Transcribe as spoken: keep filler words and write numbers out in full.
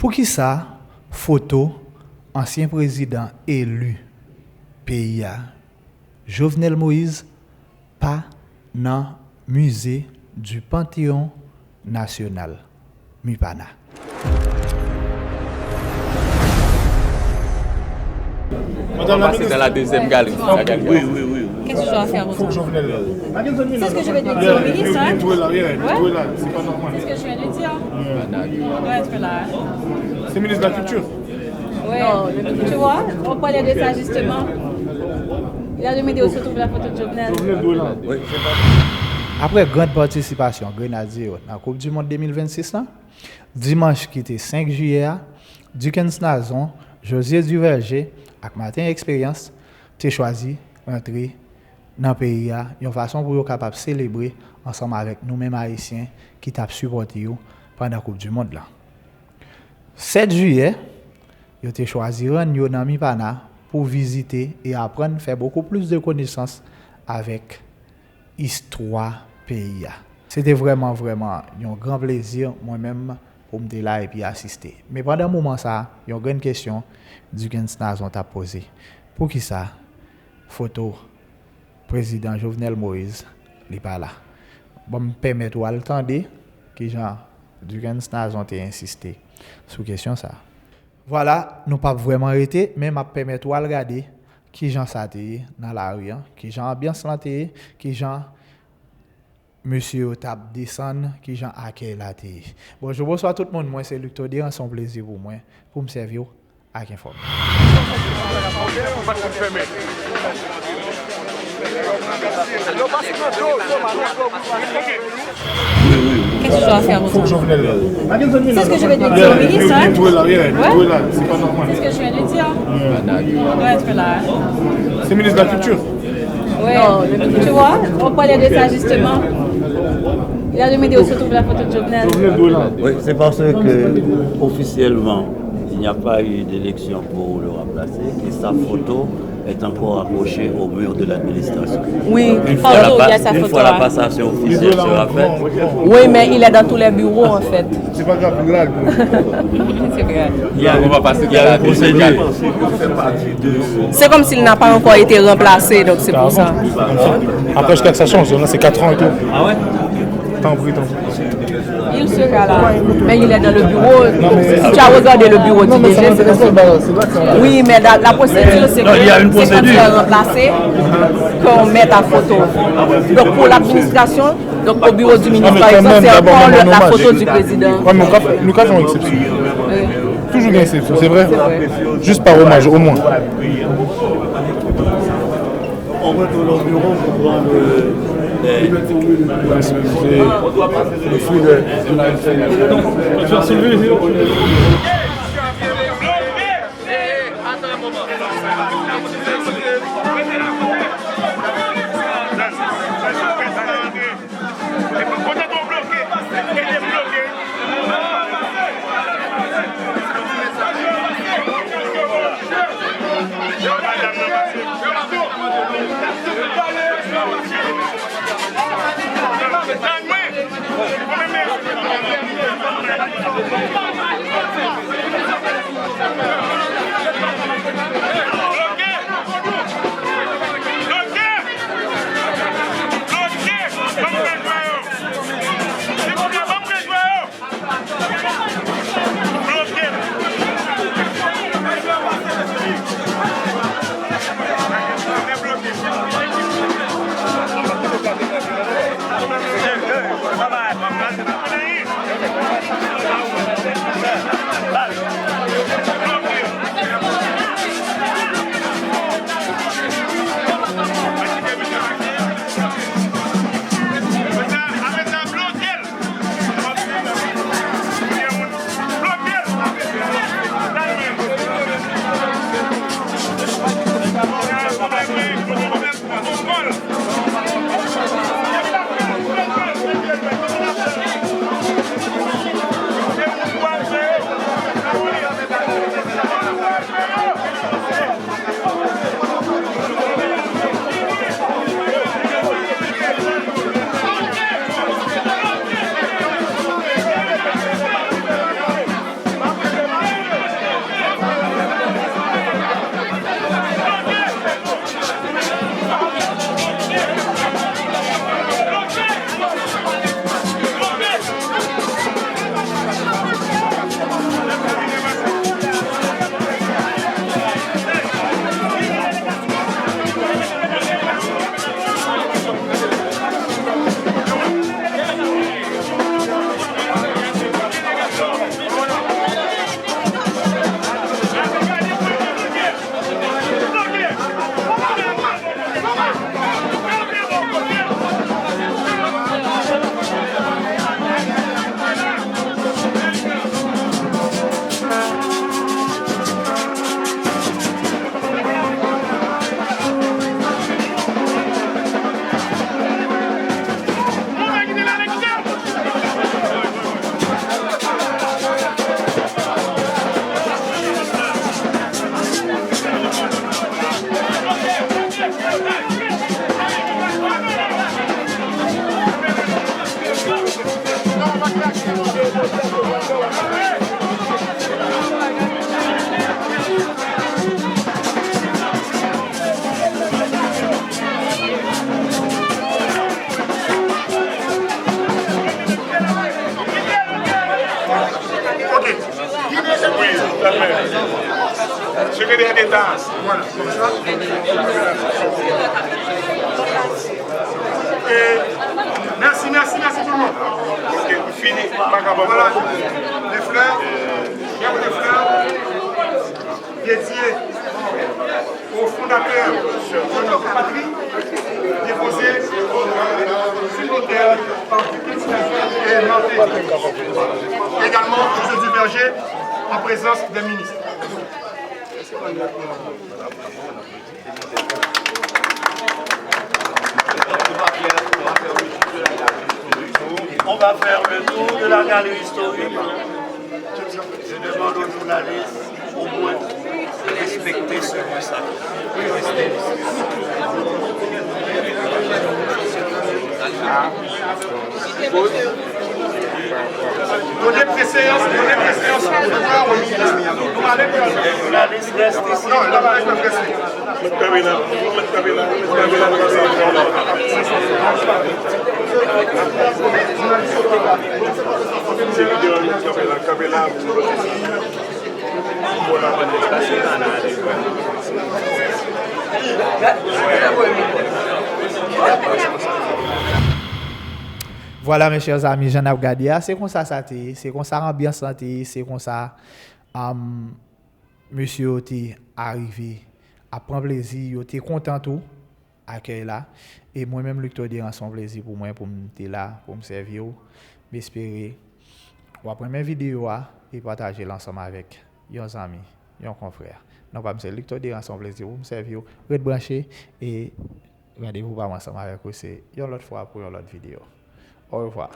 Poukisa foto ansyen prezidan eli peyi a, Jovenel Moïse, pa nan Musée du Panthéon National, Mipana? Madame la ministre. On va passer dans la deuxième galerie. La galerie. Oui, oui, oui. Qu'est-ce que je dois faire, Rosa ? Faut que Jovenel là. C'est ce que je vais lui dire au ministre, hein ? Toi là, yeah, toi là, c'est pas normal. C'est ce que je viens de dire. Il doit être là. C'est ministre de la culture. Ouais. Tu vois, on parlait de ça justement. Il a demandé où se trouve la photo de Jovenel. Jovenel doit là. Apre grand patisipasyon Grenadye yo nan Koup di Mond de mil vennsis lan, dimanch ki te senk jiyè a, Duckens Nazon, José Duverger ak Martin Expérience te chwazi rantre nan peyi a yon fason pou yo kapab selebre ansanm avèk nou menm Ayisyen ki t ap sipòte yo pandan Koup di Mond lan. Sèt jiyè, yo te chwazi rann yo nan Mipana pou vizite e aprann fè bokou plis de konesans avèk istwa peyi a. Se te vrèman, vrèman yon gran plezi mwen menm pou m te la epi asiste. Men pandan moman sa a, yon grenn kesyon Duckens Nazon t ap poze. Poukisa foto prezidan Jovenel Moïse li pa la? Ban m pèmèt ou al tande kijan Duckens Nazon te ensiste sou kesyon sa a. Vwala, nou p ap vrèman rete, men m ap pèmèt ou al gade kijan sa te ye nan lari an, kijan anbyans lan te ye, kijan mesye yo t ap desann, kijan akèy la te ye. Bonjou, bonswa tout moun, mwen se Luc Todéran, se yon plezi pou mwen pou m sèvi w ak enfòmasyon. Qu'est-ce que je dois faire, Rosa ? C'est ce que je vais lui dire au ministre, hein ? Ouais. C'est ce que je viens de dire. Il doit être là. C'est ministre de la culture. Ouais. Tu vois, on parlait de ça justement. Il a demandé où se trouve la photo de Jovenel. Oui, c'est parce que officiellement, il n'y a pas eu d'élection pour le remplacer, que sa photo est encore accrochée au mur de l'administration. Oui, une fois, la, pa- il y a sa une photo fois la là. Passation officielle sera faite. Oui, mais il est dans tous les bureaux en fait. C'est pas grave, une blague. C'est vrai. Il y a, on va passer il y a une procédure. C'est comme s'il n'a pas encore été remplacé, donc c'est pour ça. Après, jusqu'à que ça change, là, c'est quatre ans et tout. Ah ouais? Tant pis, tant pis. Il sera là. Mais il est dans le bureau. Si tu as regardé le bureau du D G, c'est comme si- Oui, mais la, la procédure, c'est que Non, il y a une c'est quand il procédure. Est remplacé qu'on met ta photo. Donc pour l'administration, donc au bureau du Non, ministre, mais par quand exemple, même, c'est d'abord, encore on le- rend la hommage. Photo du président. Ouais, mais nous, nous faisons une exception. Toujours une exception, c'est vrai. Juste par hommage, au moins. On retourne au bureau pour prendre euh, les... Le fruit de... Secrétaire d'État. Voilà, comme ça. Et merci, merci, merci tout le monde. Ok, fini. Voilà, les fleurs, des fleurs dédiées au fondateur de notre patrie, déposées sur l'autel par Également, José Duverger, en présence des ministres. On va faire le tour de la galerie historique. Je demande aux journalistes au moins de respecter ce message. Yo deprese yo, yo deprese yo sou pouvwa, nou ale pou nou. Non, la pa rete prese. Met kanpe la, met kanpe la, met kanpe la. Se videyo a, met kanpe la, kanpe la. Vwala, mes chers amis, jan n ap gade a, se konsa sa te ye, se konsa anbyans lan te ye, se konsa um, mesye yo te arive ap pran plezi, yo te kontan tou akèy la. E mwen menm, Luc Toderan, se yon plezi pou mwen pou m te la, pou m sèvi w. M espere w ap renmen videyo a e pataje l ansanm avèk yon zanmi, yon konfrè. Non pa m se Luc Toderan, se yon plezi pou m sèvi w. Ret branche e randevou pa m ansanm avèk ou se yon lòt fwa pou yon lòt videyo. Orevwa.